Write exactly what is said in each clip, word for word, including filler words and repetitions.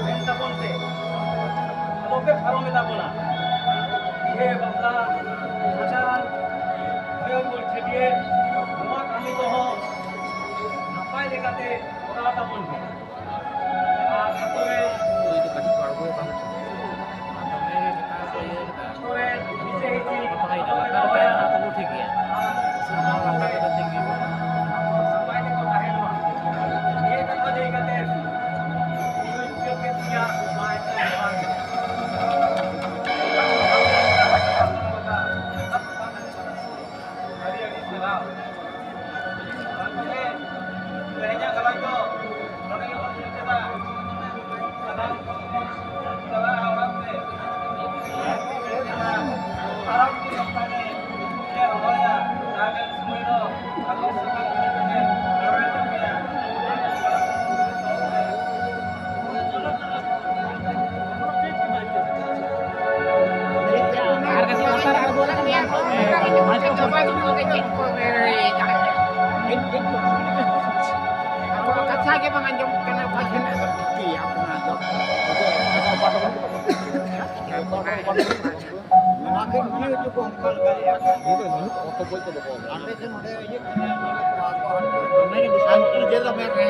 ᱢᱮᱱ ᱛᱟᱵᱚᱱ ᱯᱮ, ᱟᱞᱚᱯᱮ ᱯᱟᱨᱚᱢ ᱮᱫᱟ ᱵᱚᱱᱟ᱾ ᱵᱤᱦᱟᱹ ᱵᱟᱯᱞᱟ, ᱵᱷᱟᱸᱰᱟᱱ, ᱦᱚᱭᱚ ᱜᱩᱨ ᱪᱷᱟᱹᱴᱭᱟᱹᱨ, ᱱᱚᱣᱟ ᱠᱟᱹᱢᱤ ᱠᱚᱦᱚᱸ ᱱᱟᱯᱟᱭ ᱞᱮᱠᱟᱛᱮ ᱠᱚᱨᱟᱣ ᱛᱟᱵᱚᱱ ᱯᱮ᱾ ᱟᱨ ᱟᱛᱳ ᱨᱮ ᱩᱱᱤ ᱫᱚ ᱠᱟᱹᱴᱤᱡ ᱠᱚ ᱟᱬᱜᱚᱭᱮ ᱠᱟᱱ ᱛᱟᱦᱮᱸᱫ᱾ ᱟᱫᱚ ᱚᱱᱮ ᱢᱮᱛᱟ ᱠᱚ ᱤᱭᱟᱹ ᱠᱮᱫᱟ᱾ ᱟᱛᱳ ᱨᱮ ᱦᱤᱥᱟᱹ ᱦᱤᱥᱤ ᱵᱟᱯᱞᱟ ᱦᱩᱭ ᱮᱱᱟ, ᱵᱟᱯᱞᱟ ᱠᱟᱛᱮ ᱚᱱᱟ ᱠᱚᱫᱚ ᱴᱷᱤᱠ ᱜᱮᱭᱟ᱾ ᱥᱩᱵᱤᱫᱷᱟ ᱵᱟᱯᱞᱟ ᱠᱟᱛᱮ ᱴᱷᱤᱠ ᱜᱮᱭᱟ᱾ ᱱᱟᱯᱟᱭ ᱛᱮᱠᱚ ᱛᱟᱦᱮᱱ ᱢᱟ᱾ ᱱᱤᱭᱟᱹ ᱠᱟᱛᱷᱟ ᱞᱟᱹᱭ ᱠᱟᱛᱮ ᱤᱧ ᱢᱩᱪᱟᱹᱫ ᱠᱮᱫ ᱛᱤᱧᱟ᱾ ᱢᱟ ᱮᱱᱠᱷᱟᱱ ᱡᱚᱦᱟᱨ ᱜᱮ᱾ ᱟᱹᱰᱤ ᱟᱹᱰᱤ ᱥᱟᱨᱦᱟᱣ᱾ ᱛᱮᱦᱮᱧᱟᱜ ᱜᱟᱞᱚᱪ ᱫᱚ ᱱᱚᱰᱮ ᱜᱮᱵᱚᱱ ᱢᱩᱪᱟᱹᱫᱟ᱾ ᱥᱟᱱᱟᱢ ᱠᱚᱵᱚᱱ ᱪᱟᱞᱟᱜᱼᱟ ᱚᱲᱟᱜ ᱛᱮ᱾ ᱟᱨᱟᱢ ᱛᱮ ᱱᱚᱝᱠᱟ ᱜᱮ ᱨᱚᱦᱚᱭᱟ᱾ ᱛᱟᱦᱞᱮ ᱥᱚᱢᱚᱭ ᱫᱚ ᱟᱵᱚ ᱥᱟᱱᱟᱢ ᱠᱚᱜᱮ ᱨᱚᱦᱚᱭ ᱛᱟᱵᱚᱱᱟ᱾ ᱠᱟᱛᱷᱟ ᱜᱮ ᱵᱟᱝ ᱟᱸᱡᱚᱢᱚᱜ ᱠᱟᱱᱟ, ᱚᱠᱟ ᱴᱷᱮᱱ ᱟᱫᱚ ᱯᱮᱭᱟ ᱚᱱᱟ ᱫᱚ᱾ ᱱᱚᱣᱟ ᱠᱷᱟᱹᱛᱤᱨ ᱜᱮ ᱦᱚᱭᱛᱳ ᱠᱚ ᱚᱱᱠᱟ ᱞᱮᱠᱟ ᱞᱮᱭᱟ᱾ ᱟᱯᱮ ᱥᱮᱫ ᱱᱚᱰᱮ ᱤᱭᱟᱹ ᱠᱟᱱᱟ, ᱟᱨ ᱱᱤᱡᱮ ᱫᱚ ᱢᱮᱱ ᱨᱮ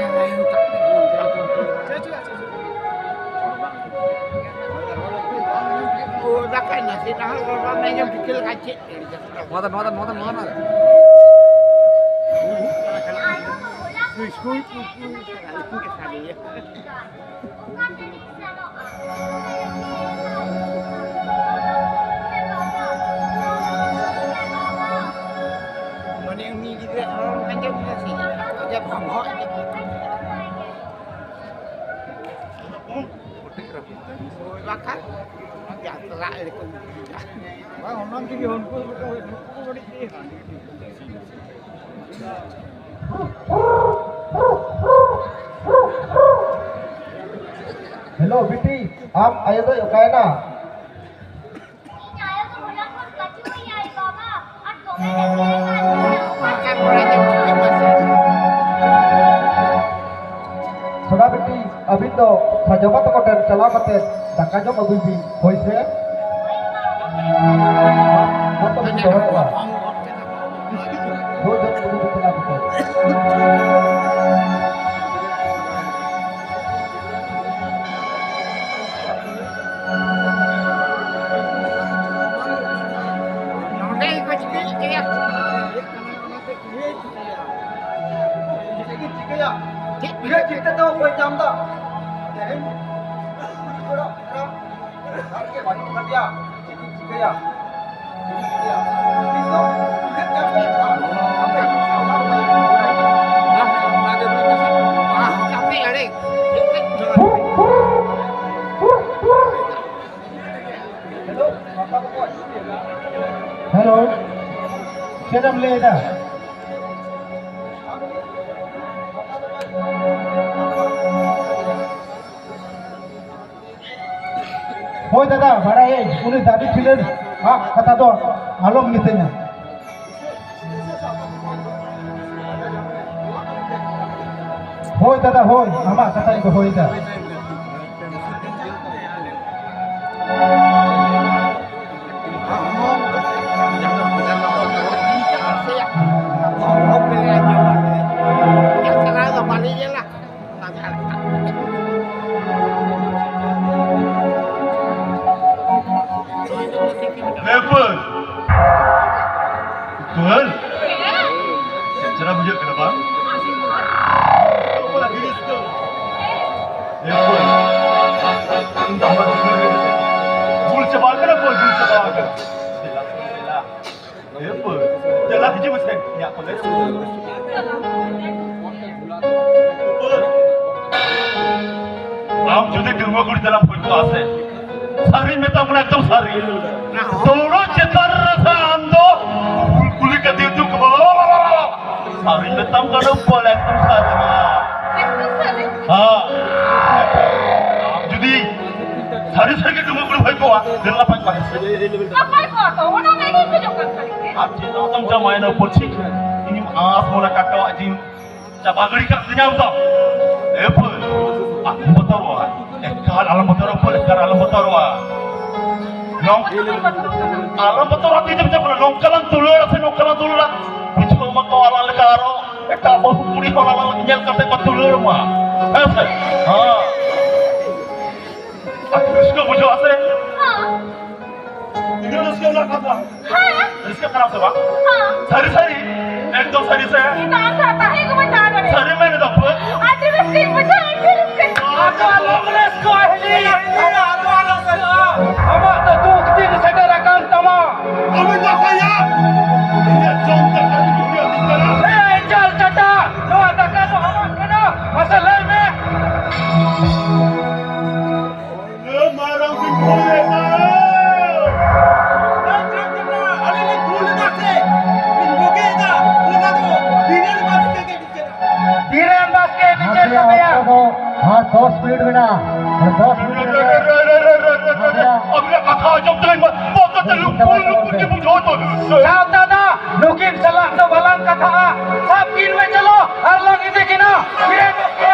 ᱚ, ᱵᱟᱠᱷᱟᱱ ᱱᱟᱥᱮ ᱱᱟᱦᱟᱜ ᱨᱚᱲ ᱵᱟᱢ ᱟᱸᱡᱚᱢ ᱴᱷᱤᱠᱟᱹ ᱞᱮᱠᱷᱟᱱ ᱪᱮᱫ ᱮᱲᱮ ᱪᱟᱥ? ᱱᱚᱣᱟ ᱫᱚ, ᱱᱚᱣᱟ ᱫᱚ, ᱱᱚᱣᱟ ᱫᱚ, ᱱᱚᱣᱟ ᱫᱚ᱾ ᱥᱩᱭ, ᱥᱩᱭ, ᱥᱩᱭ, ᱥᱩᱭ, ᱥᱩᱭ ᱜᱮ ᱥᱟᱰᱮᱭᱟ᱾ ᱢᱟᱱᱮ ᱩᱱᱤ ᱜᱤᱫᱽᱨᱟᱹ ᱨᱚᱲ ᱟᱸᱡᱚᱢ ᱢᱮ ᱥᱮ, ᱟᱡᱟᱜ ᱵᱷᱚᱸ ᱵᱷᱚᱸ ᱟᱸᱡᱚᱢ ᱢᱮ᱾ ᱦᱳᱭ ᱵᱟᱠᱷᱟᱱ ᱡᱟᱛᱨᱟ ᱮᱲᱮ ᱠᱚ ᱤᱫᱤᱭᱟ᱾ ᱵᱟᱝ, ᱚᱱᱟ ᱛᱮᱜᱮ ᱩᱱᱠᱩ ᱫᱚᱠᱚ, ᱱᱩᱠᱩ ᱠᱚ ᱵᱟᱹᱲᱤᱡ ᱜᱮ᱾ ᱦᱮᱞᱳ ᱵᱤᱴᱤ, ᱟᱢ ᱟᱭᱳ ᱫᱚᱭ ᱚᱠᱟᱭᱮᱱᱟ? ᱤᱧ ᱟᱭᱳ ᱫᱚ ᱦᱚᱞᱟ ᱠᱷᱚᱱ ᱵᱟᱹᱪᱩᱜ ᱮᱭᱟ ᱮ ᱵᱟᱵᱟ, ᱟᱨ ᱫᱚᱢᱮ ᱡᱟᱹᱥᱛᱤ ᱮ ᱠᱟᱱ ᱜᱮᱭᱟ᱾ ᱥᱳᱱᱟ ᱵᱤᱴᱤ, ᱟᱹᱵᱤᱱ ᱫᱚ ᱡᱟᱢᱟ ᱛᱟᱠᱚ ᱴᱷᱮᱱ ᱪᱟᱞᱟᱣ ᱠᱟᱛᱮ ᱫᱟᱠᱟ ᱡᱚᱢ ᱟᱹᱜᱩᱭ ᱵᱤᱱ, ᱦᱳᱭ ᱥᱮ? ᱢᱟ ᱛᱚᱵᱮ ᱫᱚᱦᱚᱭᱮᱫᱼᱟ᱾ ᱦᱳᱭ, ᱡᱚᱢ ᱟᱹᱜᱩᱭ ᱵᱤᱱ ᱪᱟᱞᱟᱣ ᱠᱟᱛᱮ᱾ ᱱᱚᱰᱮ ᱜᱮᱠᱚ ᱪᱤᱠᱟᱹᱭᱮᱫ ᱜᱮᱭᱟ᱾ ᱪᱮᱫ ᱤᱧ ᱪᱤᱠᱟᱹᱭᱟ? ᱪᱮᱫ ᱩᱭᱦᱟᱹᱨ ᱪᱤᱱᱛᱟᱹ ᱛᱮᱦᱚᱸ ᱵᱟᱹᱧ ᱧᱟᱢ ᱮᱫᱟ᱾ ᱛᱮᱦᱮᱧ ᱠᱩᱲᱤ ᱠᱚᱲᱟ ᱯᱨᱳᱜᱨᱟᱢ ᱟᱨ ᱜᱮ ᱵᱟᱹᱱᱩᱜ ᱟᱠᱟᱫᱮᱭᱟ᱾ ᱪᱮᱫ ᱤᱧ ᱪᱤᱠᱟᱹᱭᱟ? ᱪᱮᱫ ᱤᱧ ᱪᱤᱠᱟᱹᱭᱟ? ᱤᱧ ᱫᱚ ᱩᱭᱦᱟᱹᱨ ᱧᱟᱢ ᱫᱟᱲᱮᱭᱟᱜ ᱠᱟᱱᱟ᱾ ᱟᱯᱮ ᱥᱟᱶᱛᱟ ᱨᱮ ᱦᱮᱞᱳ, ᱥᱟᱶᱛᱟ ᱵᱚᱠᱚᱧ᱾ ᱦᱮᱞᱳ, ᱪᱮᱫ ᱮᱢ ᱞᱟᱹᱭ ᱮᱫᱟ? ᱦᱳᱭ ᱫᱟᱫᱟ, ᱵᱟᱲᱟᱭᱟᱹᱧ, ᱩᱱᱤ ᱫᱟᱹᱵᱤ ᱴᱷᱤᱞᱟᱹᱱ ᱟᱜ ᱠᱟᱛᱷᱟ ᱫᱚ ᱟᱞᱚᱢ ᱢᱤᱛᱟᱹᱧᱟ᱾ ᱦᱳᱭ ᱫᱟᱫᱟ, ᱦᱳᱭ, ᱟᱢᱟᱜ ᱠᱟᱛᱷᱟᱧ ᱫᱚᱦᱚᱭᱮᱫᱟ᱾ ᱮ ᱯᱟᱹᱞ᱾ ᱯᱟᱹᱞ᱾ ᱪᱮᱫ ᱪᱮᱦᱨᱟ ᱵᱩᱡᱷᱟᱹᱜ ᱠᱟᱱᱟ ᱵᱟᱝ? ᱮ ᱯᱟᱹᱞ᱾ ᱵᱩᱞ ᱪᱟᱵᱟ ᱟᱠᱟᱱᱟ ᱯᱟᱹᱞ, ᱵᱩᱞ ᱪᱟᱵᱟ ᱟᱠᱟᱱᱟ᱾ ᱫᱮᱞᱟ, ᱫᱮᱞᱟ, ᱫᱮᱞᱟ᱾ ᱮ ᱯᱟᱹᱞ, ᱫᱮᱞᱟ ᱦᱤᱡᱩᱜ ᱢᱮᱥᱮ, ᱤᱧᱟᱜ ᱠᱚᱞᱮᱡᱽ᱾ ᱟᱢ ᱡᱩᱫᱤ ᱰᱟᱺᱜᱩᱣᱟᱹ ᱠᱩᱲᱤ ᱛᱮᱞᱟᱢ ᱦᱩᱭ ᱠᱚᱜᱼᱟ ᱥᱮ, ᱥᱟᱹᱨᱤ ᱢᱮᱛᱟᱢ ᱠᱟᱱᱟ, ᱮᱠᱫᱚᱢ ᱥᱟᱹᱨᱤ᱾ ᱫᱟᱹᱣᱲᱟᱹ ᱪᱮᱛᱟᱱ ᱨᱮ ᱥᱮ ᱟᱢ ᱫᱚ ᱠᱩᱞ-, ᱠᱩᱞᱤ ᱠᱟᱛᱮ ᱩᱛᱩ ᱠᱚ, ᱥᱟᱹᱨᱤ ᱢᱮᱛᱟᱢ ᱠᱟᱱᱟ, ᱯᱟᱹᱞ, ᱮᱠᱫᱚᱢ ᱥᱟᱹᱨᱤ᱾ ᱦᱮᱸ᱾ ᱟᱢ ᱡᱩᱫᱤ ᱥᱟᱹᱨᱤ ᱥᱟᱹᱨᱤ ᱜᱮ ᱰᱟᱺᱜᱩᱣᱟᱹ ᱠᱩᱲᱤ ᱦᱩᱭ ᱠᱚᱜᱼᱟ, ᱫᱮᱞᱟ ᱱᱟᱯᱟᱭ ᱠᱚᱜᱼᱟ᱾ ᱱᱟᱯᱟᱭ ᱠᱚᱜᱼᱟ ᱛᱚ, ᱚᱱᱟ ᱢᱟ ᱤᱧ ᱠᱷᱚᱡᱚᱜ ᱠᱟᱱ ᱛᱟᱦᱮᱸ᱾ ᱟᱨ ᱪᱮᱫ ᱞᱮᱠᱟᱢ ᱡᱟᱶᱟᱭᱮᱱᱟ ᱯᱟᱹᱞ? ᱤᱧᱮᱢ ᱟᱸᱥ ᱢᱚᱱᱮ ᱠᱟᱴᱟᱣᱟᱜ ᱡᱤᱣᱤ ᱪᱟᱵᱟ ᱜᱤᱰᱤ ᱠᱟᱜ ᱛᱤᱧᱟᱢ ᱛᱚ᱾ ᱮ ᱯᱟᱹᱞ, ᱵᱚᱛᱚᱨᱚᱜᱼᱟ᱾ ᱮᱠᱟᱞ ᱟᱞᱚᱢ ᱵᱚᱛᱚᱨᱚᱜᱼᱟ, ᱮᱠᱟᱞ ᱟᱞᱚᱢ ᱵᱚᱛᱚᱨᱚᱜᱼᱟ᱾ ᱱᱚᱝ-, ᱟᱞᱚᱢ ᱵᱚᱛᱚᱨᱚᱜᱼᱟ, ᱛᱤ ᱡᱟᱹᱯᱤᱫ ᱪᱟᱵᱟ᱾ ᱱᱚᱝᱠᱟ ᱞᱟᱝ ᱫᱩᱞᱟᱹᱲᱟ ᱥᱮ ᱱᱚᱝᱠᱟ ᱞᱟᱝ ᱫᱩᱞᱟᱹᱲᱟ, ᱵᱩᱡᱷᱟᱹᱣ ᱢᱟᱠᱚ ᱟᱞᱟᱝ ᱞᱮᱠᱟ ᱟᱨᱚ ᱮᱴᱟᱜ ᱵᱟᱹᱦᱩ ᱠᱩᱲᱤ ᱦᱚᱸ ᱟᱞᱟᱝ ᱧᱮᱞ ᱠᱟᱛᱮ ᱠᱚ ᱫᱩᱞᱟᱹᱲ ᱢᱟ᱾ ᱦᱮᱸ ᱥᱮ? ᱦᱮᱸ᱾ ᱟᱹᱰᱤ ᱨᱟᱹᱥᱠᱟᱹ ᱵᱩᱡᱷᱟᱹᱜᱼᱟ ᱥᱮ? ᱛᱤᱱᱟᱹᱜ ᱨᱟᱹᱥᱠᱟᱹ ᱨᱮᱱᱟᱜ ᱠᱟᱛᱷᱟ᱾ ᱦᱮᱸ᱾ ᱨᱟᱹᱥᱠᱟᱹᱜ ᱠᱟᱱᱟᱢ ᱥᱮ ᱵᱟᱝ? ᱦᱮᱸ᱾ ᱥᱟᱹᱨᱤ ᱥᱟᱹᱨᱤ? ᱮᱠᱫᱚᱢ ᱥᱟᱹᱨᱤ ᱥᱮ? ᱤᱧ ᱫᱚ ᱟᱢ ᱥᱟᱶ ᱛᱟᱦᱮᱸ ᱜᱮ ᱵᱟᱹᱧ ᱛᱟᱦᱮᱸ ᱫᱟᱲᱮᱭᱟᱜᱼᱟ᱾ ᱥᱟᱹᱨᱤ ᱢᱮᱱ ᱮᱫᱟᱢ ᱛᱚ? ᱟᱹᱰᱤ ᱨᱟᱹᱥᱠᱟᱹᱧ ᱵᱩᱡᱷᱟᱹᱣᱟ, ᱟᱹᱰᱤ ᱨᱟᱹᱥᱠᱟᱹ᱾ ᱟᱫᱚ ᱟᱞᱚᱢ ᱨᱟᱹᱥᱠᱟᱹᱜᱼᱟ, ᱦᱤᱞᱤ᱾ ᱟᱫᱚ ᱟᱞᱚᱢ ᱨᱟᱹᱥᱠᱟᱹᱜᱼᱟ᱾ ᱟᱢᱟᱜ ᱫᱚ ᱫᱩᱠ ᱫᱤᱱ ᱥᱮᱴᱮᱨ ᱟᱠᱟᱱ ᱛᱟᱢᱟ᱾ ᱟᱢᱮᱢ ᱫᱟᱠᱟᱭᱟ? ᱤᱧᱟᱹᱜ ᱡᱚᱢ ᱫᱟᱠᱟ ᱨᱮ ᱡᱩᱫᱤ ᱟᱹᱰᱤ ᱠᱟᱱᱟ᱾ ᱮᱭ ᱡᱟᱞ ᱪᱟᱴᱟ, ᱱᱚᱣᱟ ᱫᱟᱠᱟ ᱫᱚ ᱟᱢᱟᱜ ᱠᱟᱱᱟ᱾ ᱢᱟᱥᱮ ᱞᱟᱹᱭ ᱢᱮ᱾ ᱮ ᱢᱟᱨᱟᱝ ᱵᱤᱱ ᱵᱷᱩᱞ ᱞᱮᱫᱟ᱾ ᱮ ᱡᱟᱞ ᱪᱟᱴᱟ, ᱟᱞᱮ ᱞᱮ ᱵᱷᱩᱞ ᱞᱮᱫᱟ ᱥᱮ? ᱵᱤᱱ ᱵᱩᱜᱤᱭᱮᱫᱟ? ᱚᱱᱟ ᱫᱚ ᱵᱤᱨᱮᱱ ᱵᱟᱥᱠᱮ ᱜᱮ ᱵᱤᱪᱟᱹᱨᱟ᱾ ᱵᱤᱨᱮᱱ ᱵᱟᱥᱠᱮ ᱵᱤᱪᱟᱹᱨ ᱱᱟᱥᱮᱭᱟᱜ ᱛᱟᱯᱮᱭᱟ᱾ ᱚᱠᱛᱚ ᱫᱚ ᱟᱨ ᱫᱚᱥ ᱢᱤᱱᱤᱴ ᱢᱮᱱᱟᱜᱼᱟ᱾ ᱟᱨ ᱫᱚᱥ ᱢᱤᱱᱤᱴ ᱨᱮ ᱟᱵᱤᱱᱟᱜ ᱠᱟᱛᱷᱟ ᱟᱸᱡᱚᱢ ᱛᱮ ᱤᱧ ᱢᱟ ᱵᱚᱛᱚᱨ ᱛᱮ ᱞᱩᱯᱩᱨ ᱞᱩᱯᱩᱨ ᱜᱮ ᱵᱩᱡᱷᱟᱹᱣ ᱛᱚ᱾ ᱥᱟᱶᱛᱟ ᱫᱚ ᱱᱩᱠᱤᱱ ᱥᱟᱞᱟᱜ ᱫᱚ ᱵᱟᱞᱟᱝ ᱠᱟᱛᱷᱟᱜᱼᱟ᱾ ᱥᱟᱵ ᱠᱤᱱ ᱢᱮ ᱪᱚᱞᱚ, ᱟᱨ ᱞᱟᱝ ᱤᱫᱤ ᱠᱤᱱᱟ᱾ ᱵᱤᱨᱮᱱ ᱵᱟᱥᱠᱮ᱾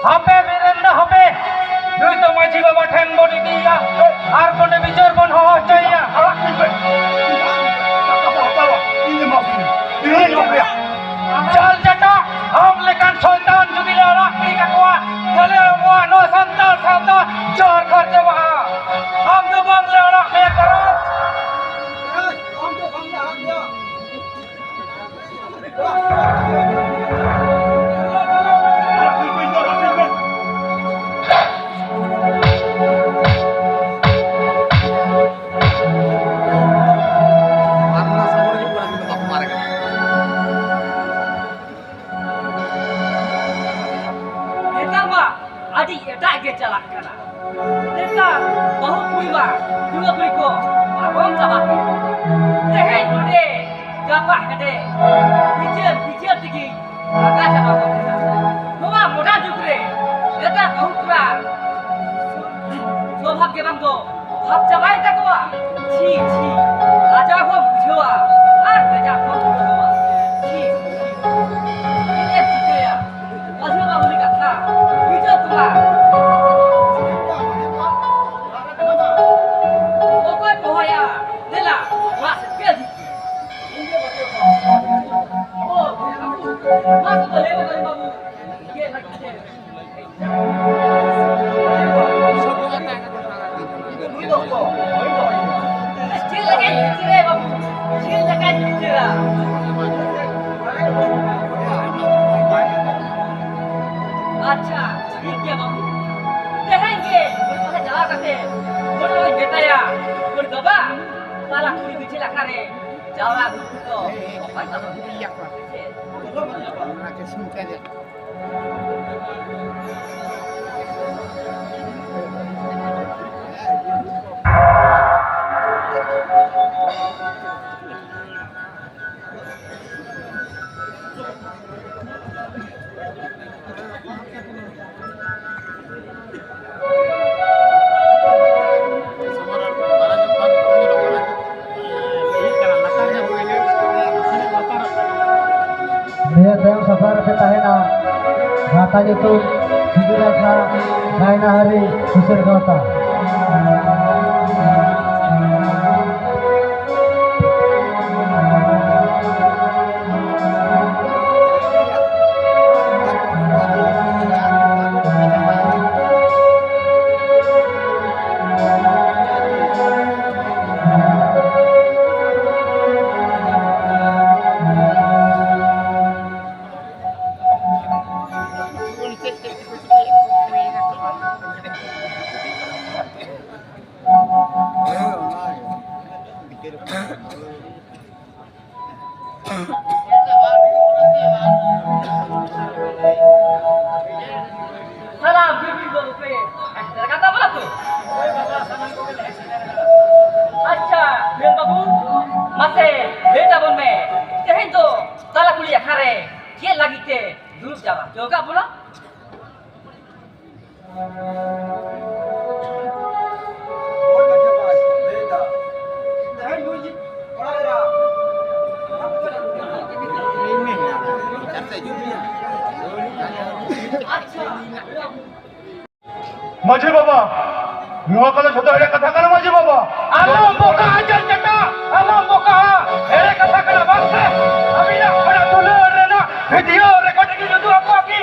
ᱦᱟᱯᱮ ᱵᱤᱨᱮᱱ ᱫᱚ ᱦᱟᱯᱮ, ᱱᱩᱭ ᱫᱚ ᱢᱟᱹᱡᱷᱤ ᱵᱟᱵᱟ ᱴᱷᱮᱱ ᱵᱚᱱ ᱤᱫᱤᱭᱮᱭᱟ ᱟᱨ ᱱᱚᱰᱮ ᱵᱤᱪᱟᱹᱨ ᱵᱚᱱ ᱦᱚᱦᱚ ᱦᱚᱪᱚᱭᱮᱭᱟ᱾ ᱪᱟᱞ ᱪᱟᱴᱟ, ᱟᱢ ᱞᱮᱠᱟᱱ ᱥᱚᱭᱛᱟᱱ ᱡᱩᱫᱤ ᱞᱮ ᱟᱲᱟᱜ ᱜᱤᱰᱤ ᱠᱟᱠᱚᱣᱟ, ᱛᱟᱦᱞᱮ ᱟᱵᱚᱣᱟᱜ ᱱᱚᱣᱟ ᱥᱟᱱᱛᱟᱲ ᱥᱟᱶᱛᱟ ᱡᱟᱦᱟᱸ ᱠᱷᱟᱨᱪᱟ ᱪᱟᱵᱟᱜᱼᱟ᱾ ᱟᱢ ᱫᱚ ᱵᱟᱝ ᱞᱮ ᱟᱲᱟᱜ ᱢᱮᱭᱟ ᱠᱟᱨᱚᱱ ᱱᱮᱛᱟᱨ ᱢᱟ ᱟᱹᱰᱤ ᱮᱴᱟᱜ ᱜᱮ ᱪᱟᱞᱟᱜ ᱠᱟᱱᱟ᱾ ᱱᱮᱛᱟᱨ ᱵᱟᱹᱦᱩ ᱠᱩᱲᱤ ᱢᱟ ᱡᱩᱣᱟᱹ ᱠᱩᱲᱤ ᱠᱚ ᱯᱟᱨᱚᱢ ᱪᱟᱵᱟᱜ ᱠᱟᱱᱟ᱾ ᱛᱮᱦᱮᱧ ᱱᱚᱰᱮ, ᱜᱟᱯᱟ ᱦᱟᱸᱰᱮ, ᱵᱤᱪᱟᱹᱨ ᱵᱤᱪᱟᱹᱨ ᱛᱮᱜᱮ ᱞᱟᱸᱜᱟ ᱪᱟᱵᱟ ᱜᱚᱫ ᱮᱱᱟ᱾ ᱱᱚᱣᱟ ᱢᱚᱰᱟᱨᱱ ᱡᱩᱜᱽ ᱨᱮ ᱱᱮᱛᱟᱨ ᱵᱟᱹᱦᱩ ᱠᱚᱲᱟ ᱥᱚᱵᱷᱟᱵ ᱜᱮ ᱵᱟᱝ ᱫᱚ ᱵᱷᱟᱵ ᱪᱟᱵᱟᱭᱮᱱ ᱛᱟᱠᱚᱣᱟ᱾ ᱪᱷᱤ, ᱪᱷᱤ, ᱞᱟᱡᱟᱣ ᱦᱚᱸᱢ ᱵᱩᱡᱷᱟᱹᱣᱟ ᱟᱨ ᱵᱮᱡᱟᱨ ᱦᱚᱸᱢ ᱵᱩᱡᱷᱟᱹᱣᱟ᱾ ᱪᱷᱤ, ᱪᱷᱤ, ᱪᱮᱫ ᱮᱢ ᱪᱤᱠᱟᱹᱭᱟ? ᱢᱟᱹᱡᱷᱤ ᱵᱟᱵᱟ ᱩᱱᱤ ᱠᱟᱛᱷᱟ ᱵᱩᱡᱷᱟᱹᱣ ᱠᱚᱢᱟ᱾ ᱚᱠᱚᱭ ᱯᱚᱦᱚᱭᱟ? ᱫᱮᱞᱟ, ᱚᱲᱟᱜ ᱥᱮᱫ ᱜᱮ ᱦᱤᱡᱩᱜ ᱯᱮ᱾ ᱤᱧ ᱜᱮ ᱵᱟᱹᱜᱤ ᱦᱚᱴᱚ ᱠᱟᱜ ᱠᱟᱱᱟ᱾ ᱚ, ᱢᱟ ᱛᱚᱵᱮ ᱞᱟᱹᱭ ᱢᱮ ᱵᱟᱹᱵᱩ᱾ ᱪᱮᱫ ᱞᱟᱹᱜᱤᱫ ᱛᱮ? ᱪᱮᱫ ᱞᱮᱠᱟᱧ ᱵᱤᱪᱟᱹᱨᱟ ᱵᱟᱹᱵᱩ? ᱪᱮᱫ ᱞᱮᱠᱟᱧ ᱵᱤᱪᱟᱹᱨᱟ? ᱟᱪᱪᱷᱟ, ᱴᱷᱤᱠ ᱜᱮᱭᱟ ᱵᱟᱹᱵᱩ᱾ ᱛᱮᱦᱮᱧ ᱜᱮ ᱩᱱᱤ ᱴᱷᱮᱱ ᱪᱟᱞᱟᱣ ᱠᱟᱛᱮ ᱩᱱᱤ ᱫᱚᱧ ᱢᱮᱛᱟᱭᱟ, ᱩᱱᱤ ᱵᱟᱵᱟ, ᱛᱟᱞᱟ ᱠᱩᱲᱤ ᱵᱤᱪᱟᱹᱨ ᱟᱠᱟᱱ ᱨᱮ ᱡᱟᱣᱨᱟ ᱜᱩᱴ ᱫᱚ ᱚᱠᱚᱭ ᱛᱟᱵᱚᱱ? ᱱᱤᱭᱟᱹ ᱛᱟᱭᱚᱢ ᱥᱟᱯᱲᱟᱣ ᱨᱮᱯᱮ ᱛᱟᱦᱮᱱᱟ᱾ ᱜᱟᱶᱛᱟ ᱧᱩᱛᱩᱢ ᱥᱤᱸᱫᱩᱨ ᱟᱠᱷᱲᱟ ᱜᱟᱭᱱᱟᱦᱟᱨᱤ ᱥᱩᱥᱟᱹᱨ ᱜᱟᱶᱛᱟ᱾ ᱥᱟᱱᱟᱢ ᱵᱤᱨ ᱵᱤᱨ ᱵᱟᱹᱵᱩ ᱯᱮ ᱥᱮᱴᱮᱨ ᱟᱠᱟᱱ ᱛᱟᱵᱚᱱᱟ ᱛᱚ? ᱟᱪᱪᱷᱟ, ᱵᱤᱨ ᱵᱟᱹᱵᱩ, ᱢᱟᱥᱮ ᱞᱟᱹᱭ ᱛᱟᱵᱚᱱ ᱢᱮ, ᱛᱮᱦᱮᱧ ᱫᱚ ᱛᱟᱞᱟ ᱠᱩᱞᱦᱤ ᱟᱠᱷᱲᱟ ᱨᱮ ᱪᱮᱫ ᱞᱟᱹᱜᱤᱫ ᱛᱮ ᱫᱩᱲᱩᱵ ᱡᱟᱣᱨᱟ ᱦᱚᱪᱚ ᱟᱠᱟᱫ ᱵᱚᱱᱟ? ᱢᱟᱹᱡᱷᱤ ᱵᱟᱵᱟ, ᱱᱚᱣᱟ ᱠᱚᱫᱚ ᱡᱷᱚᱛᱚ ᱮᱲᱮ ᱠᱟᱛᱷᱟ ᱠᱟᱱᱟ ᱢᱟᱹᱡᱷᱤ ᱵᱟᱵᱟ᱾ ᱟᱞᱚᱢ ᱵᱚᱠᱟᱜᱼᱟ ᱡᱟᱱ ᱪᱟᱴᱟ, ᱟᱞᱚᱢ ᱵᱚᱠᱟᱜᱼᱟ᱾ ᱮᱲᱮ ᱠᱟᱛᱷᱟ ᱠᱟᱱᱟ ᱵᱟᱝ ᱥᱮ? ᱟᱹᱵᱤᱱᱟᱜ ᱚᱲᱟᱜ ᱫᱩᱞᱟᱹᱲ ᱨᱮᱱᱟᱜ video recording ᱤᱧ ᱩᱫᱩᱜ ᱟᱠᱚᱣᱟ ᱠᱤ?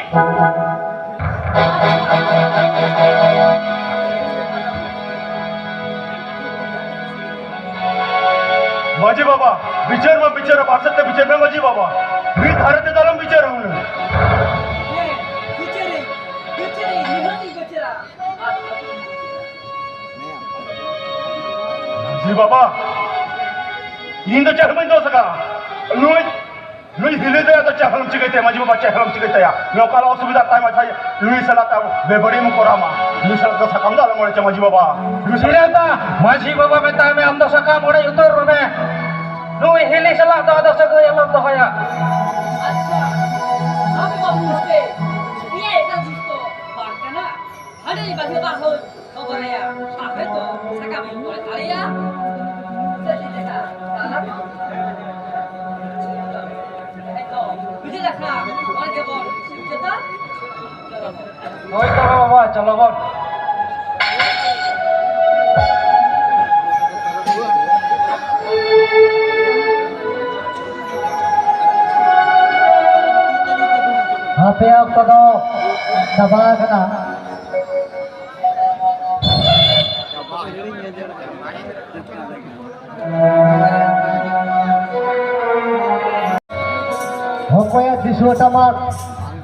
ᱢᱟᱹᱡᱷᱤ ᱵᱟᱵᱟ, ᱵᱤᱪᱟᱹᱨ ᱢᱟ ᱵᱤᱪᱟᱹᱨ, ᱵᱟᱨ ᱥᱮᱫ ᱛᱮ ᱵᱤᱪᱟᱹᱨ ᱢᱮ ᱢᱟᱹᱡᱷᱤ ᱵᱟᱵᱟ, ᱢᱤᱫ ᱫᱷᱟᱨᱮ ᱛᱮᱫᱚ ᱟᱞᱚᱢ ᱵᱤᱪᱟᱹᱨᱟ ᱦᱩᱱᱟᱹᱝ᱾ ᱦᱮᱸ, ᱵᱤᱪᱟᱹᱨᱤᱧ, ᱵᱤᱪᱟᱹᱨᱤᱧ, ᱱᱤᱦᱟᱹᱛᱤᱧ ᱵᱤᱪᱟᱹᱨᱟ᱾ ᱢᱟᱹᱡᱷᱤ ᱵᱟᱵᱟ, ᱤᱧ ᱫᱚ ᱪᱮᱫ ᱦᱚᱸ ᱵᱟᱹᱧ ᱫᱳᱥ ᱟᱠᱟᱫᱼᱟ᱾ ᱱᱩᱭ ᱱᱩᱭ ᱦᱤᱞᱤ ᱫᱚ ᱟᱫᱚ ᱪᱮᱫ ᱦᱚᱸ ᱪᱤᱠᱟᱹᱭ ᱛᱟᱭᱟ, ᱢᱟᱹᱡᱷᱤ ᱵᱟᱵᱟ ᱪᱮᱫ ᱦᱚᱸ ᱪᱤᱠᱟᱹᱭ ᱛᱟᱭᱟ᱾ ᱱᱚᱝᱠᱟ ᱟᱞᱚ ᱚᱥᱩᱵᱤᱫᱷᱟ ᱛᱟᱭ ᱢᱟ, ᱱᱩᱭ ᱥᱟᱞᱟᱜ ᱛᱟᱢ ᱵᱮᱵᱟᱹᱲᱤᱡ ᱮᱢ ᱠᱚᱨᱟᱣ ᱢᱟ᱾ ᱱᱩᱭ ᱥᱟᱞᱟᱜ ᱫᱚ ᱥᱟᱠᱟᱢ ᱫᱚ ᱟᱞᱚᱢ ᱚᱲᱮᱡᱟ ᱢᱟᱹᱡᱷᱤ ᱵᱟᱵᱟ᱾ ᱱᱩᱭ ᱥᱟᱞᱟᱜ ᱪᱤᱨᱟᱹᱛᱟ, ᱢᱟᱹᱡᱷᱤ ᱵᱟᱵᱟ ᱢᱮᱛᱟᱭ ᱢᱮ, ᱟᱢ ᱫᱚ ᱥᱟᱠᱟᱢ ᱚᱲᱮᱡ ᱩᱛᱟᱹᱨ ᱢᱮ᱾ ᱱᱩᱭ ᱦᱤᱞᱤ ᱥᱟᱞᱟᱜ ᱫᱚ ᱟᱫᱚ ᱥᱟᱹᱜᱟᱹᱭ ᱟᱞᱚᱢ ᱫᱚᱦᱚᱭᱟ᱾ ᱟᱪᱪᱷᱟ, ᱟᱯᱮ ᱵᱟᱹᱵᱩ ᱢᱩᱥᱠᱤᱞ, ᱱᱤᱭᱟᱹ ᱮᱴᱟᱜ ᱡᱤᱱᱤᱥ ᱫᱚ ᱵᱟᱝ ᱠᱟᱱᱟ᱾ ᱦᱟᱺᱰᱤ ᱢᱟᱹᱡᱷᱤ ᱵᱟᱵᱟ ᱦᱚᱸ ᱠᱚ ᱵᱟᱲᱟᱭᱟ, ᱟᱯᱮ ᱫᱚ ᱥᱟᱠᱟᱢ ᱵᱟᱹᱧ ᱠᱚᱭ ᱫᱟᱲᱮᱭᱟᱜᱼᱟ᱾ ᱥᱮ ᱪᱮᱫ ᱞᱮᱠᱟ? ᱛᱟᱦᱞᱮ ᱮᱠᱫᱚᱢ, ᱵᱩᱡᱷᱟᱹᱣ ᱞᱮᱠᱷᱟᱱ ᱱᱚᱣᱟ ᱜᱮᱵᱚᱱ ᱢᱩᱪᱟᱹᱫᱟ᱾ ᱦᱳᱭ ᱛᱚᱵᱮ ᱵᱟᱵᱟ, ᱪᱚᱞᱚ ᱵᱚᱱ᱾ ᱟᱯᱮᱭᱟᱜ ᱚᱠᱛᱚ ᱫᱚ ᱪᱟᱵᱟ ᱟᱠᱟᱱᱟ᱾ ᱚᱠᱚᱭᱟᱜ ᱫᱤᱥᱩᱣᱟᱹ ᱴᱟᱢᱟᱠ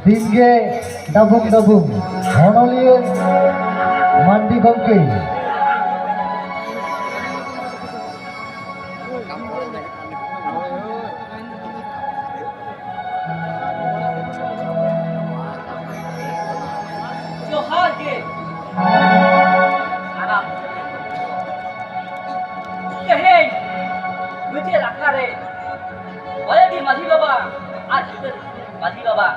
ᱫᱤᱱᱜᱮ ᱰᱟᱵᱩᱝ ᱰᱟᱵᱩᱝ, ᱚᱱᱚᱞᱤᱭᱟᱹ ᱢᱟᱱᱰᱤ ᱜᱚᱢᱠᱮ᱾ ᱡᱚᱦᱟᱨ ᱜᱮ ᱥᱟᱱᱟᱢ᱾ ᱛᱮᱦᱮᱧ ᱢᱩᱪᱟᱹᱫ ᱟᱠᱷᱲᱟ ᱨᱮ ᱢᱟᱹᱡᱷᱤ ᱵᱟᱵᱟ ᱟᱨ ᱪᱤᱛᱟᱹᱨ ᱢᱟᱹᱡᱷᱤ ᱵᱟᱵᱟ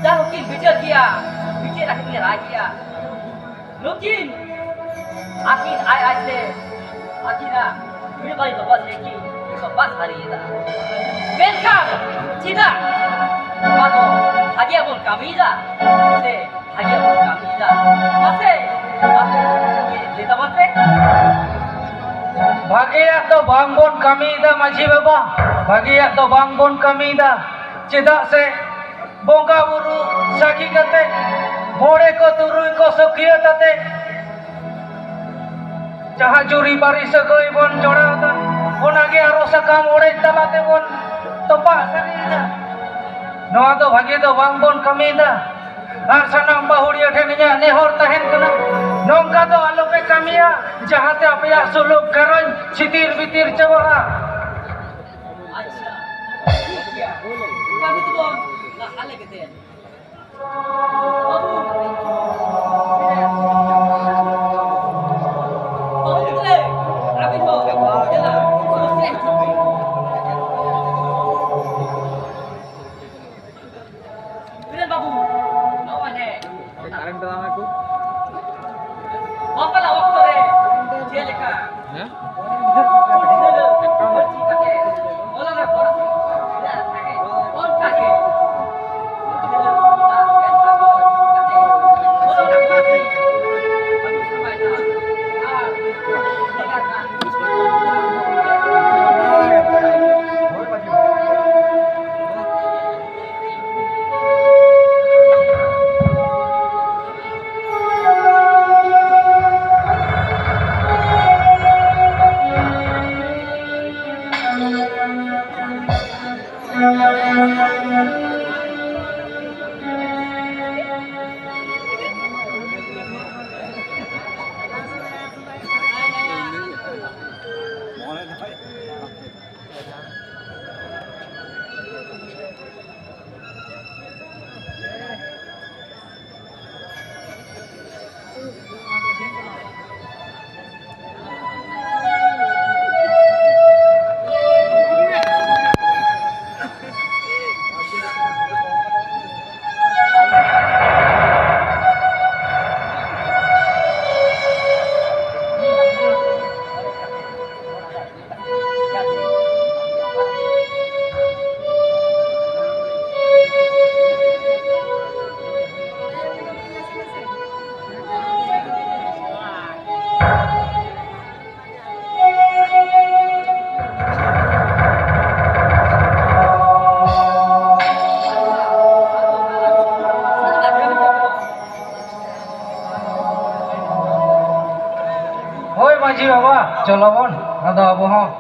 ᱡᱟᱦᱟᱸ ᱠᱤᱱ ᱵᱤᱪᱟᱹᱨ ᱠᱮᱜᱼᱟ, ᱵᱤᱪᱟᱹᱨ ᱟᱹᱠᱤᱱ ᱠᱤᱱ ᱨᱟᱭ ᱠᱮᱜᱼᱟ᱾ ᱱᱩᱠᱤᱱ ᱟᱹᱠᱤᱱ ᱟᱡ ᱟᱡᱛᱮ ᱟᱹᱠᱤᱱᱟᱜ ᱵᱤᱲᱤ ᱵᱟᱹᱲᱤ ᱵᱟᱵᱟ ᱥᱮᱫ ᱠᱤᱱ ᱵᱟᱯᱟᱥ ᱟᱹᱨᱤᱭᱮᱫᱟ᱾ ᱢᱮᱱᱠᱷᱟᱱ ᱪᱮᱫᱟᱜ ᱱᱚᱣᱟ ᱫᱚ ᱵᱷᱟᱜᱮᱭᱟᱜ ᱵᱚᱱ ᱠᱟᱹᱢᱤᱭᱮᱫᱟ ᱥᱮ ᱵᱷᱟᱜᱮᱭᱟᱜ ᱵᱚᱱ ᱠᱟᱹᱢᱤᱭᱮᱫᱟ? ᱢᱟᱥᱮ, ᱢᱟᱥᱮ ᱞᱟᱹᱭ ᱛᱟᱵᱚᱱ ᱯᱮ᱾ ᱵᱷᱟᱜᱮᱭᱟᱜ ᱫᱚ ᱵᱟᱝ ᱵᱚᱱ ᱠᱟᱹᱢᱤᱭᱮᱫᱟ ᱢᱟᱹᱡᱷᱤ ᱵᱟᱵᱟ, ᱵᱷᱟᱜᱮᱭᱟᱜ ᱫᱚ ᱵᱟᱝ ᱵᱚᱱ ᱠᱟᱹᱢᱤᱭᱮᱫᱟ᱾ ᱪᱮᱫᱟᱜ ᱥᱮ ᱵᱚᱸᱜᱟ ᱵᱩᱨᱩ ᱥᱟᱹᱠᱷᱤ ᱠᱟᱛᱮ, ᱢᱚᱬᱮ ᱠᱚ ᱛᱩᱨᱩᱭ ᱠᱚ ᱥᱟᱹᱠᱷᱤᱭᱟᱹ ᱠᱟᱛᱮ, ᱡᱟᱦᱟᱸ ᱡᱩᱨᱤ ᱯᱟᱹᱨᱤ ᱥᱟᱹᱜᱟᱹᱭ ᱵᱚᱱ ᱡᱚᱲᱟᱣ ᱮᱫᱟ, ᱚᱱᱟᱜᱮ ᱟᱨᱚ ᱥᱟᱠᱟᱢ ᱚᱲᱮᱡ ᱛᱟᱞᱟ ᱛᱮᱵᱚᱱ ᱛᱚᱯᱟᱜ ᱥᱟᱹᱨᱤᱭᱮᱫᱟ᱾ ᱱᱚᱣᱟ ᱫᱚ ᱵᱷᱟᱜᱮ ᱫᱚ ᱵᱟᱝ ᱵᱚᱱ ᱠᱟᱹᱢᱤᱭᱮᱫᱟ᱾ ᱟᱨ ᱥᱟᱱᱟᱢ ᱵᱟᱹᱦᱩᱲᱤᱭᱟᱹ ᱴᱷᱮᱱ ᱤᱧᱟᱹᱜ ᱱᱮᱦᱚᱨ ᱛᱟᱦᱮᱱ ᱠᱟᱱᱟ, ᱱᱚᱝᱠᱟ ᱫᱚ ᱟᱞᱚᱯᱮ ᱠᱟᱹᱢᱤᱭᱟ, ᱡᱟᱦᱟᱸᱛᱮ ᱟᱯᱮᱭᱟᱜ ᱥᱩᱞᱩᱠ ᱜᱷᱟᱨᱚᱸᱡᱽ ᱪᱷᱤᱛᱤᱨ ᱵᱤᱛᱤᱨ ᱪᱟᱵᱟᱜᱼᱟ᱾ ᱟᱪᱪᱷᱟ, ᱴᱷᱤᱠ ᱜᱮᱭᱟ᱾ ᱠᱟᱹᱢᱤ ᱛᱟᱵᱚᱱ ᱞᱟᱦᱟ ᱞᱟᱹᱜᱤᱫ ᱛᱮ᱾ ᱵᱟᱹᱵᱩ, ᱵᱟᱹᱵᱩ ᱜᱤᱫᱽᱨᱟᱹ, ᱟᱹᱵᱤᱱ ᱦᱚᱸ ᱫᱮᱞᱟ, ᱥᱮ ᱦᱤᱡᱩᱜ ᱵᱤᱱ᱾ ᱵᱤᱨᱮᱱ ᱵᱟᱹᱵᱩ, ᱱᱚᱜᱼᱚᱭ ᱱᱮ ᱠᱟᱨᱮᱱᱴ ᱫᱚ ᱵᱟᱝ ᱟᱹᱜᱩ᱾ ᱵᱟᱯᱞᱟ ᱚᱠᱛᱚ ᱨᱮ ᱪᱮᱫ ᱞᱮᱠᱟ? ᱦᱮᱸ? ᱚᱱᱠᱟ ᱜᱮ ᱵᱟᱵᱟ, ᱪᱚᱞᱚ ᱵᱚᱱ, ᱟᱫᱚ ᱟᱵᱚ ᱦᱚᱸ᱾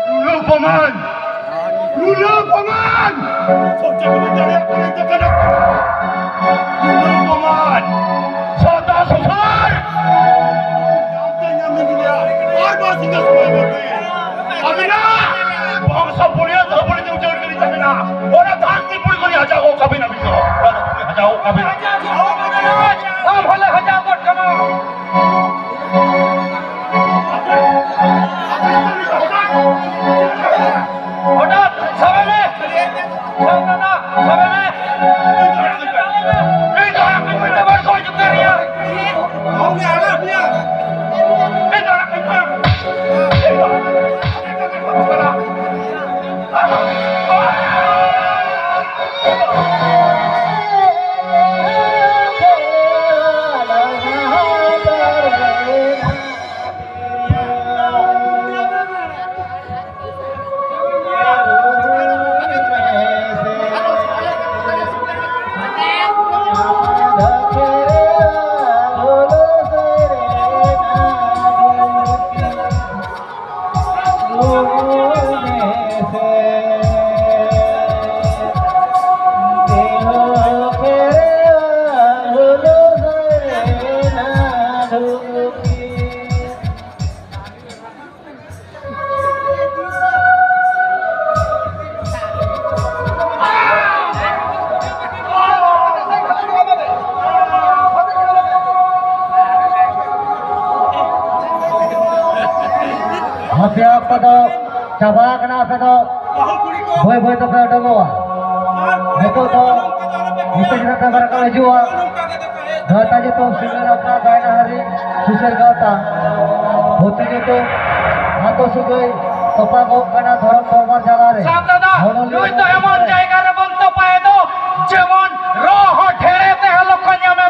ᱞᱩᱞᱟᱹ ᱚᱯᱚᱢᱟᱱ! ᱞᱩᱞᱟᱹ ᱚᱯᱚᱢᱟᱱ! ᱥᱚᱵ ᱪᱟᱹᱠᱨᱤ ᱫᱟᱲᱮᱭᱟᱜ ᱠᱟᱱᱟ, ᱤᱧ ᱫᱚ ᱠᱟᱱᱟ᱾ ᱞᱩᱞᱟᱹ ᱚᱯᱚᱢᱟᱱ! ᱥᱟᱶᱛᱟ ᱥᱩᱥᱟᱹᱨ! ᱧᱟᱢ ᱛᱮ ᱧᱟᱢ ᱤᱫᱤᱭᱟ᱾ ᱟᱨ ᱵᱟᱨ ᱥᱤᱧ ᱥᱚᱢᱚᱭ ᱮᱢᱚᱜ ᱯᱮ᱾ ᱟᱹᱵᱤᱱᱟᱜ ᱵᱚᱝᱥᱚ ᱯᱩᱨᱤᱭᱟᱹ ᱫᱷᱟᱹᱵᱩᱲᱤ ᱛᱮ ᱩᱡᱟᱹᱲ ᱠᱤᱨᱤᱧ ᱛᱟᱵᱤᱱᱟ᱾ ᱚᱱᱟ ᱫᱷᱟᱹᱨᱛᱤ ᱯᱩᱨᱤ ᱠᱷᱚᱱ ᱦᱟᱡᱟᱣ ᱜᱚᱫ ᱠᱟᱵᱤᱱᱟ ᱵᱤᱱ ᱫᱚ᱾ ᱦᱟᱡᱟᱣ ᱜᱚᱫ ᱠᱟᱵᱤᱱᱟ᱾ ᱟᱢ ᱦᱚᱸᱞᱮ ᱦᱟᱡᱟᱣ ᱜᱚᱫ ᱠᱟᱢᱟ᱾ ᱦᱚᱴᱟᱛ ᱥᱟᱵᱮ ᱢᱮ᱾ ᱥᱟᱵᱮ ᱢᱮ᱾ ᱦᱟᱯᱮ ᱟᱯᱮ ᱫᱚ ᱪᱟᱵᱟ ᱟᱠᱟᱱᱟ, ᱟᱯᱮ ᱫᱚ ᱵᱟᱹᱭ ᱵᱟᱹᱭ ᱛᱮᱯᱮ ᱩᱰᱩᱠᱚᱜᱼᱟ᱾ ᱱᱤᱛᱚᱜ ᱫᱚ ᱱᱤᱛᱚᱜ ᱡᱟᱦᱟᱸ ᱯᱮ ᱨᱟᱠᱟᱵ ᱦᱤᱡᱩᱜᱼᱟ, ᱜᱟᱶᱛᱟ ᱧᱩᱛᱩᱢ ᱥᱤᱸᱜᱟᱹᱲ ᱟᱠᱷᱲᱟ ᱜᱟᱭᱱᱟᱦᱟᱨᱤ ᱥᱩᱥᱟᱹᱨ ᱜᱟᱶᱛᱟ ᱵᱷᱩᱛᱤ ᱧᱩᱛᱩᱢ ᱟᱛᱳ ᱥᱟᱹᱜᱟᱹᱭ ᱛᱚᱯᱟᱜᱚᱜ ᱠᱟᱱᱟ ᱫᱷᱚᱨᱚᱢ ᱫᱚᱨᱵᱟᱨ ᱡᱟᱞᱟ ᱨᱮ᱾ ᱥᱟᱱᱛᱟᱲ ᱫᱚ ᱱᱩᱭ ᱫᱚ ᱮᱢᱚᱱ ᱡᱟᱭᱜᱟ ᱨᱮᱵᱚᱱ ᱛᱚᱯᱟᱭ ᱫᱚ ᱡᱮᱢᱚᱱ ᱨᱚ ᱦᱚᱸ ᱰᱷᱮᱲᱮ ᱛᱮᱦᱚᱸ ᱞᱚᱠᱠᱷᱚ ᱧᱟᱢᱮ